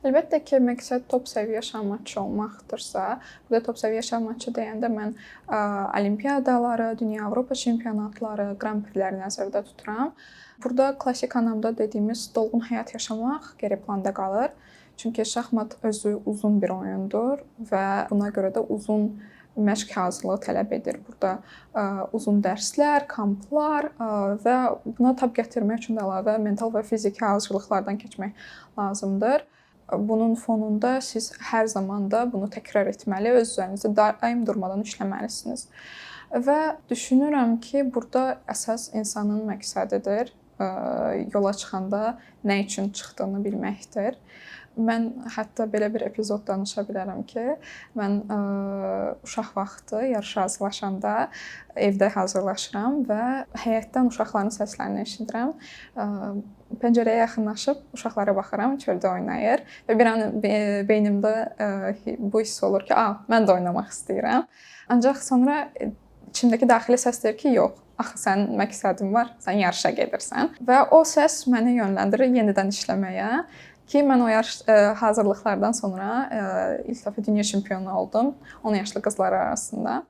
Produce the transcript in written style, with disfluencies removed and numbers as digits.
Əlbəttə ki, məqsəd top səviyyə şahmatçı olmaqdırsa, burada top səviyyə şahmatçı deyəndə mən olimpiadaları, dünya, Avropa çempionatları, qran-priləri nəzərdə tuturam. Burada klassik anlamda dediyimiz dolğun həyat yaşamaq geri planda qalır. Çünki şahmat özü uzun bir oyundur və buna görə də uzun məşq hazırlığı tələb edir. Burada uzun dərslər, kamplar və buna tab gətirmək üçün də əlavə mental və fiziki hazırlıqlardan keçmək lazımdır. Bunun fonunda siz hər zaman da bunu təkrar etməli, öz üzərinizdə daim durmadan işləməlisiniz. Və düşünürəm ki, burada əsas insanın məqsədidir. Yola çıxanda nə üçün çıxdığını bilməkdir. Mən hətta belə bir epizod danışa bilərəm ki, mən uşaq vaxtı yarışa hazırlaşanda evdə hazırlaşıram və həyətdən uşaqların səslərini eşidirəm. Pəncərəyə yaxınlaşıb uşaqlara baxıram, çöldə oynayır və bir an beynimdə bu hiss olur ki, "A, mən də oynamaq istəyirəm." Ancaq sonra içimdəki daxili səs deyir ki, yox, axı sənin məqsədin var, sən yarışa gedirsən və o səs məni yönləndirir yenidən işləməyə ki, mən o yarış hazırlıqlardan sonra ilk dəfə dünya çempionu oldum 10 yaşlı qızlar arasında.